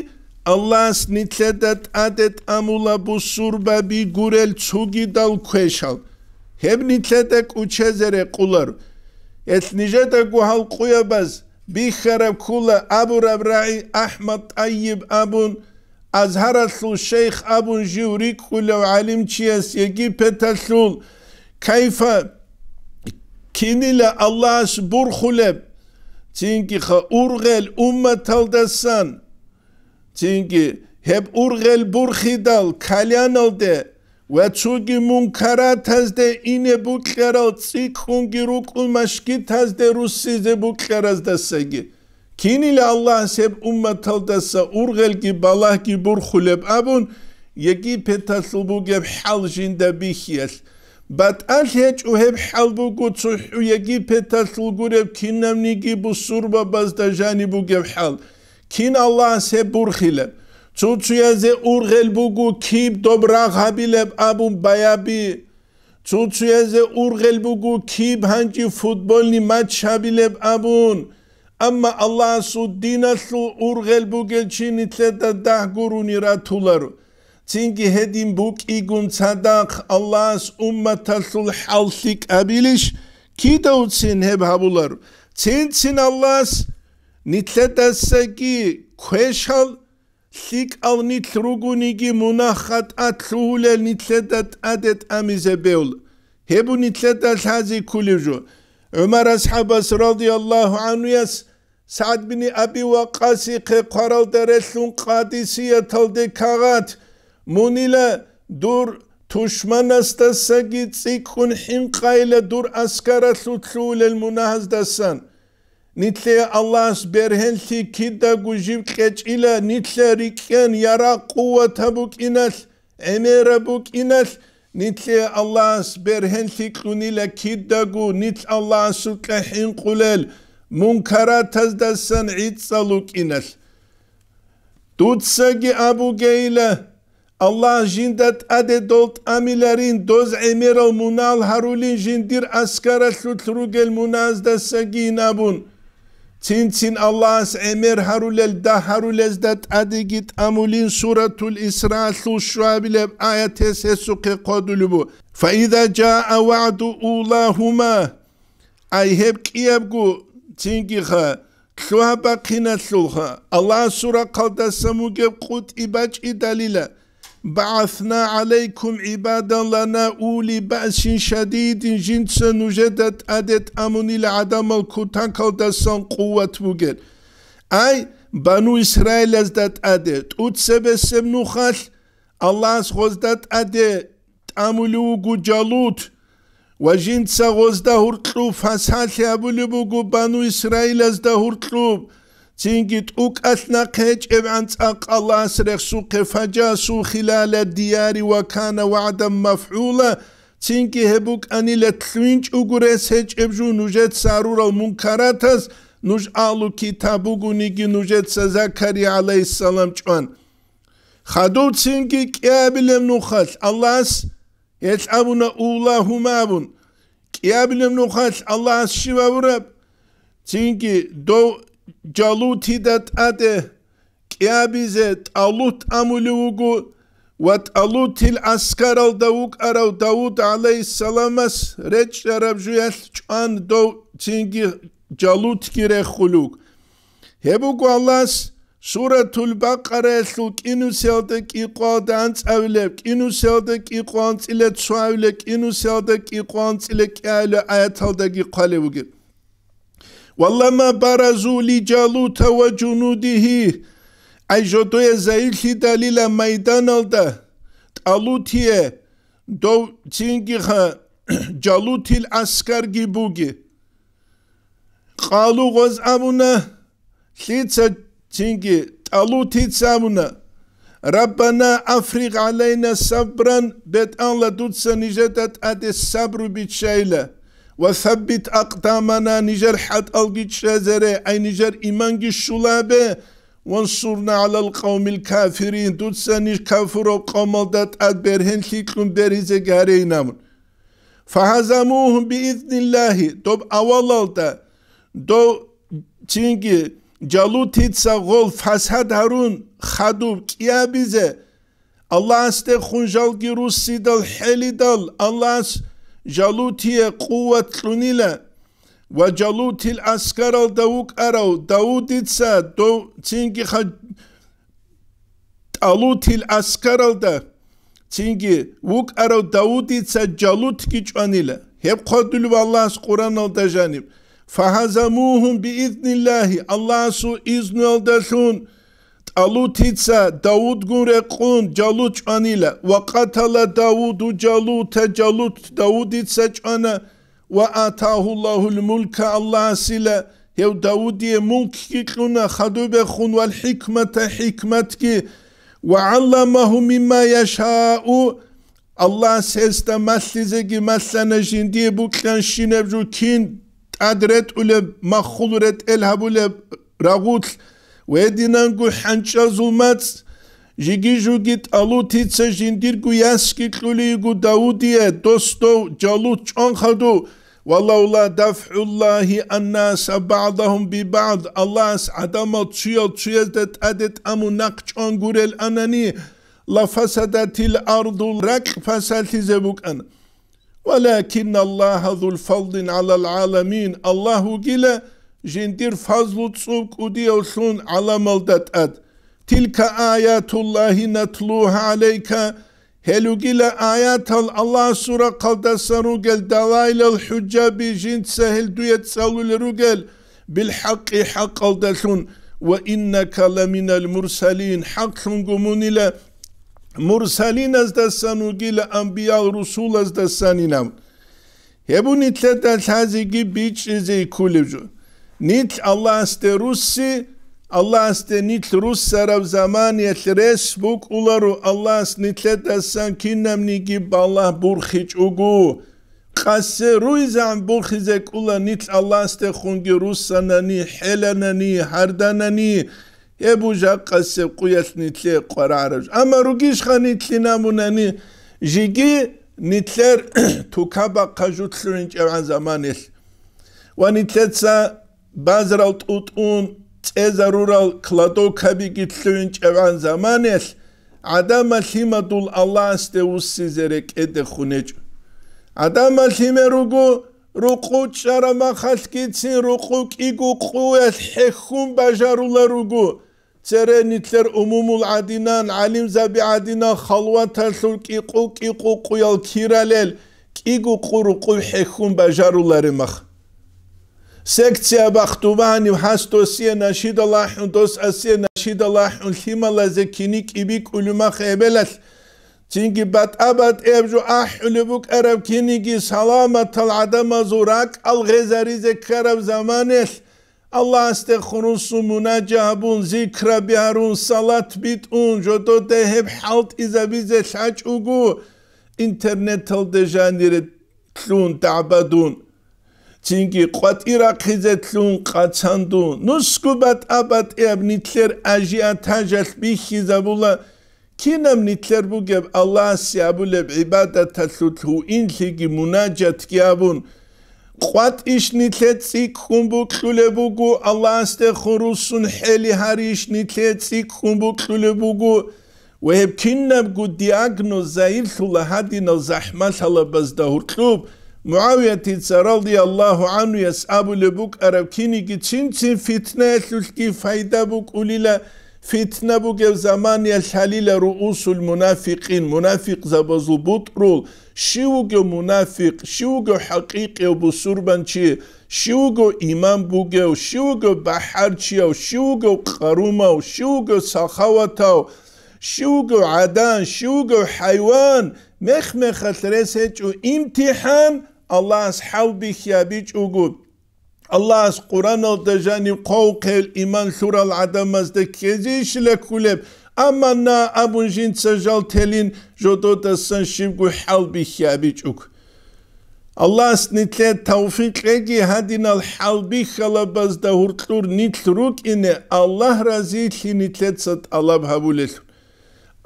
Аллагьас нилъеда тӀаде тӀамула бусурбаби гурел цогидал квешал. Гьеб нилъеда кӀучезе рекъоларо. Гьелъ нижедаго гьал къуябаз бихьараб ккола абураб рагӀи АхӀмад ТӀайиб абун, Азгьаралъул шейх абун жив рикӀкӀулев гӀалимчияс Египеталъул кайфа кинила Аллагьас бурхулеб, цинги-ха ургъел умматалдасан, цинги гьеб ургъел бурхидал каляналде ва цоги мункаратазде ине букьарал цӀикӀкӀунги рукӀун машгитазде руссизе букьараздасаги. Кинила Аллагьас гьеб умматалдаса ургъелги балагьги бурхулеб абун, Египеталъул бугеб хӀал жинда бихьиялъ. БатӀалъ гьечӀо гьеб хӀал буго цохӀо Египеталъул гуреб кинабниги бусурбабазда жаниб бугеб хӀал. Кин Аллагьас гьеб бурхила? Цо-цоязе ургъел буго киб доб рагъ гьабилеб абун баяби. Цо-цоязе ургъел буго киб гьанже футбольный матч гьабилеб абун. Амма Аллагьасул диналъул ургъел бугел чи нилъеда дагь гурони ратуларо. Цинги гьедин букӀигун цадахъ Аллагьас умматалъул хӀал лъикӀабилищ? Кидавцин гьеб гьабуларо. Цин-цин Аллагьас нилъедасаги квешал лъикӀал нилъ ругониги мунагь-хатӀа лъугьулел нилъеда тӀаде тӀамизе бегьула. Гьеб нилъеда лъазе кколеб жо. ГӀумар асхӀабас радияллагьу гӀанхуяс СагӀд бин Аби Ваккасихъе хъваралда релълъун Къадисияталде кагъат: «Мунила дур тушманасдасаги цӀикӀкӀун хӀинкъайила дур аскаралъулъ лъугьулел мунагьаздасан». Нилъее Аллагьас бергьенлъи кидаго жиб кьечӀила, нилъа рикӀкӀен ярагъ-къуватаб букӀиналъ, гӀемераб букӀиналъ, нилъее Аллагьас бергьенлъи кьунила кидаго нилъ Аллагьасукьа хӀинкъулел мункаратаздасан гӀицӀал рукӀиналъ. Дуцаги абугейила, Аллагь жинда тӀаде дол тӀамиларин, доз гӀемерал мунагьал гьарулин жиндир аскаралъулъ ругел мунагьаздасагийин абун. Цин-цин Аллагьас гӀемер гьарулел дагь гьарулезда тӀадеги тӀамулин Суратул Исраалъул щуабилеб аятес гьесухъе хъодулеб бу: «Фаиза жаа вагӀду улагьума». Ай гьеб кӀиябго, цинги-ха, лъугьа-бахъиналъулха, Аллагьасул рахъалдасан бугеб къутӀи бачӀидалила, «БагӀасна гӀалайкум гӀибадан лана ули баъсин шадидин», жинца нужеда тӀаде тӀамунила гӀадамал кутакалдасан къуват бугел. Ай, Бану Исраилазда тӀаде, тӀуцебесеб нухалъ, Аллагьас гъозда тӀаде тӀамулев вуго Жалут, ва жинца гъозда гьуркьуб фасалъи гьабулеб буго Бану Исраилазда гьуркьуб, цинги тӀукӀалъ нахъе гьечӀебгӀан цӀакъ Аллагьас рехсухъе, «Фажасу хилала дияри ва кана вагӀдан мафгӀула», цинги гьеб букӀанила лъугьинчӀого рес гьечӀеб жо нужеца гьарурал мункаратаз, нуж агьлу китаб бугониги нужеца Закария гӀалайгьиссалам чӀван. Хадуб цинги кӀиабилеб нухалъ Аллагьас, гьелъ абуна, «Уллагьума» абун, кӀиабилеб нухалъ Аллагьас щиб абураб? Цинги дов Жалутида тӀаде кӀиабизе ТӀалут амулев вуго ва ТӀалутил аскаралда вукӀарав Давуд гӀалайгьиссаламас речӀчӀараб жуялъ чӀван дов цинги Жалутги рехулев вуго. Гьеб буго Аллагьас Суратул Бакъараялъул кӀинусиялда кӀикъоялда анцӀабилеб, кӀинусиялда кӀикъоялда анцӀила цоабилеб, кӀинусиялда кӀикъоялда анцӀила кӀиабилеб аяталдаги хъвалев вугеб. «Валамма баразу ли Жалута ва жунудихи», ай жодое загьирлъидалила майданалда ТӀалутие дов цинги-ха Жалутил аскарги буги. Къалу гъоз абуна, лъица цинги ТӀалутица абуна: «Раббана, афригъ гӀалайна сабран», БетӀалла, дуца нижеда тӀаде сабру биччайила, «ва саббит акъдамана», нижер хӀатӀалги чӀезаре, ай нижер иманги щулабе, «вансурна гӀалал къавмил кафирин», дуца ниж кафурав къавмалда тӀад бергьенлъи кьун беризеги гьарейин абун. «Фагьазамугьум биизниллагьи», доб авалалда, дов цинги Жалутица гъол фасад гьарун хадуб кӀиабизе, Аллагьасдехун жалги руссидал хӀелидал, Аллагьас Жалутие къуват кьунила ва Жалутил аскаралда вукӀарав Давудица дов цинги ха-, ТӀалутил аскаралда цинги вукӀарав Давудица Жалутги чӀванила. Гьеб хъодулев Аллагьас Къураналда жаниб: «Фагьазамугьум биизниллагьи», Аллагьасул изнуялдалъун ТӀалутица Давудгун рекъун Жалут чӀванила. «Ва къатала Давуду Жалута», Жалут Давудица чӀвана. «Ва атагьу Аллагьул мулка», Аллагьасила гьев Давудие мулкги кьуна хадубехун, «вал хӀикмата», хӀикматги, «ва гӀалламагьу мимма яшаъу», Аллагьас гьесда малъизеги малъана жиндие букьанщинаб жо кин тӀад ретӀулеб, маххул ретӀел гьабулеб рагъулъ, ва гьединанго хӀанчӀазул мацӀ, Жиги-жуги ТӀалутица жиндирго ясги кьулей йиго Давудие, дос дов Жалут чӀван хадув, «Валавла дафгӀуллагьи аннаса багӀдагьум бибагӀд», Аллагьас гӀадамал цуял цуязда тӀаде тӀамун нахъ чӀван гурел анани, «лафасадатил арду», ракь пасалъизе букӀана. «Валакинна Аллагьа зул фадлин гӀалал гӀаламин», Аллагь вугила жиндир фазлу цӀуб кӀудиявлъун гӀаламалда тӀад. «Тилка аятуллагьи натлугьа гӀалайка», гьел ругила аятал Аллагьасул рахъалдасан ругел далайлал хӀужаби жинца гьел дуе цӀалулел ругел, билхӀакъи хӀакъалдалъун, «ва иннака ламинал мурсалин», хӀакълъунго мунила мурсалиназдасан вугила, амбиял русулаздасанинав. Гьеб нилъеда лъазеги бичӀчӀизе кколеб жо. Нилъ Аллагьасде русси, Аллагьасде нилъ руссараб заманиялъ рес букӀуларо, Аллагьас нилъедасан кинабниги балагь борхичӀого. Къасе руйзан борхизе кӀула нилъ Аллагьасдехунги руссанани, хӀеланани, гьарданани, гьеб жакъасеб къуялъ нилъее къварагӀараб жо. Амма ругищха нилъин абунани, жеги нилъер тукабахъа жо лъугӀинчӀевгӀан заманалъ ва нилъеца базарал тӀутӀун цӀезарурал кладовкабиги лъугӀинчӀевгӀан заманалъ, гӀадамал лъимадул Аллагьасде вуссизе рекӀеде хунечӀо. ГӀадамал лъимер руго, рукъу чӀарамахалъгицин рукъу кӀиго къуялъ хӀехьун бажарула руго, цере нилъер умумул гӀадинан, гӀалимзаби гӀадинан халваталъур кӀикъу-кӀикъу къуял киралел, кӀиго къу рукъу хӀехьун бажаруларемах. Секция бахтубанив гьас досие нашидал ахӀун, дос асие нашидал ахӀун, лъималазе кини кӀибикӀулумах эбелалъ, цинги батӀа-батӀияб жо ахӀулеб букӀараб киниги саламатал гӀадамазул ракӀал гъезаризе ккараб заманалъ, Аллагьасде хурусун мунажа гьабун, зикраби гьарун, салат битӀун, жододе гьеб хӀалтӀизабизе лъачӀого, интернеталде жанире лъун дагӀбадун, цинги къватӀи рахъизе лъун къацандун, нусго батӀа-батӀияб нилъер ажиатажалъ бихьизабула, кинаб нилъер бугеб Аллагьасе абулеб гӀибадаталъулъ гьуинлъиги мунажатги абун, къватӀищ нилъе цӀикӀкӀун букьулеб буго, Аллагьасде хурусун хӀели гьарищ нилъе цӀикӀкӀун букьулеб буго, ва гьеб кинабго диагноз загьирлъула гьадинал захӀмалъалабазда гьуркьуб. МугӀавиятица радияллагьу гӀанхуяс абулеб букӀараб киниги цин-цин фитнаялъулъги пайда букӀулила, фитна бугеб заманиялъ гьалила руусул мунафикъин, мунафикъзабазул бутӀрул, щив вугев мунафикъ, щив вугев хӀакъикъияв бусурбанчи, щив вугев иман бугев, щив вугев бахӀарчияв, щив вугев къарумав, щив вугев сахаватав, щив вугев гӀадан, щив вугев хӀайван, мех-мехалъ рес гьечӀо имтихӀан, Аллагьас хӀалбихьи гьабичӀого. Аллагьас Къуръаналда жанив хъвал-хъел иман лъурал гӀадамазда ккезейищила кколеб, амма на абун жинца жал телин жододасан щибго хӀалбихьи гьабичӀого. Аллагьас нилъее тавфикъ кьеги гьадинал хӀалбихьалабазда гьуркьур нилъ рукӀине Аллагь разилъи нилъеца тӀалаб гьабулелъул.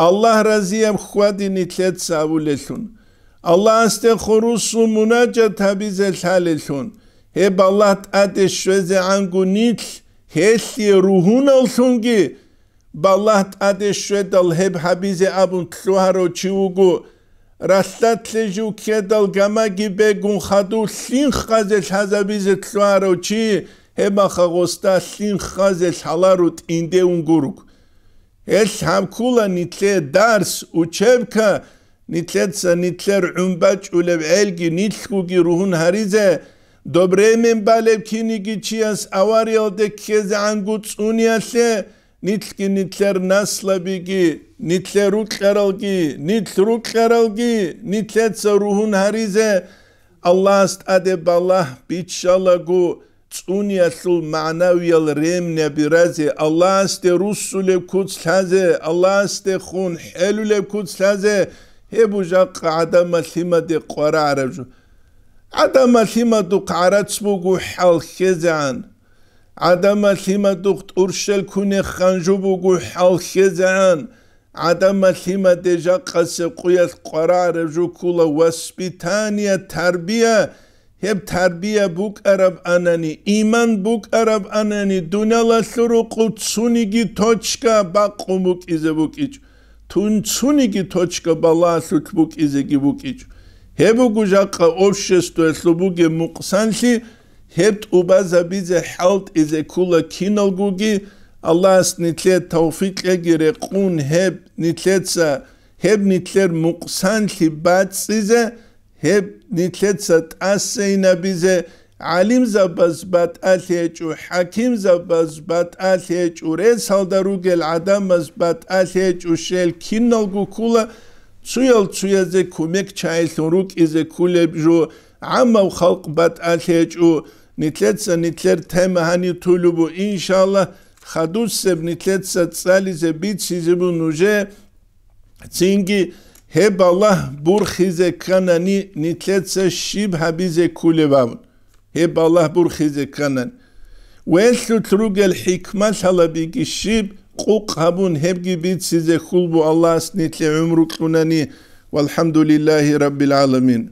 Аллагь разияб хьвади нилъеца гьабулелъун. Аллагьасде хурусун мунажат гьабизе лъалелъун. Гьеб Аллагь тӀаде щвезегӀанго нилъ гьелъие ругьуналлъунги, балагь тӀаде щведал гьеб гьабизе абун лъугьарав чи вуго, ралъдалъе жив ккедал гамаги бегун хадув лъим хъазе лъазабизе лъугьарав чи, гьебмаха гъосда лъим хъазе лъалару тӀинде унгург. Гьелъ гьаб ккула нилъее дарс, учебка, нилъеца нилъер гӀумбачӀулеб гӀелги нилъгоги ругьун гьаризе, добремен балеб киниги чияс авариялде ккезегӀанго цӀуниялъе, нилъги нилъер наслабиги, нилъер рукьаралги, нилъ рукьаралги нилъеца ругьун гьаризе, Аллагьас тӀаде балагь биччалаго, цӀуниялъул магӀнавиял ремняби разе, Аллагьасде руссулеб куц лъазе, Аллагьасдехун хӀелулеб куц лъазе, гьеб жакъа гӀадамал лъимаде къварагӀараб жо. ГӀадамал лъимадухъ гӀарац буго хӀал хьезегӀан. ГӀадамал лъимадухъ тӀурщел кунехъан жо буго хӀал хьезегӀан. ГӀадамал лъимаде жакъасеб къуялъ къварагӀараб жо ккула воспитание, тарбия. Гьеб тарбия букӀараб анани, иман букӀараб анани, дуниялалъул рукъу цуниги точка бакъун букӀизе букӀичӀ, тун цуниги точка балагьалъулъ букӀизеги букӀичӀ. Гьеб буго жакъа обществоялъул бугеб мукъсанлъи, гьеб тӀубазабизе хӀалтӀизе ккула киналгоги. Аллагьас нилъее тавфикъ кьеги рекъун гьеб нилъеца, гьеб нилъер мукъсанлъи бацӀцӀизе, гьеб нилъеца тӀасейнабизе, гӀалимзабаз батӀалъи гьечӀо, хӀакимзабаз батӀалъи гьечӀо, ресалда ругел гӀадамаз батӀалъи гьечӀо, щел киналго ккула, цуял-цуязе кумекчагӀилъун рукӀизе ккулеб жо, гӀаммав халкъ батӀалъи гьечӀо. Нилъеца нилъер тема гьанив тулеб буго, иншаллагь, хадусеб нилъеца цӀализе бицизе буго нужее. Цинги, гьеб балагь бурхизе кканани, нилъеца щиб гьабизе ккулеб абун. Гьеб балагь бурхизе кканани. Велъулъ ругел хӀикмалъалабиги щиб, къукъ гьабун гьебги бицизе хьул буго Аллагьас нилъе гӀумру кьунани. ВалхӀамдулиллагьи раббил гӀаламин.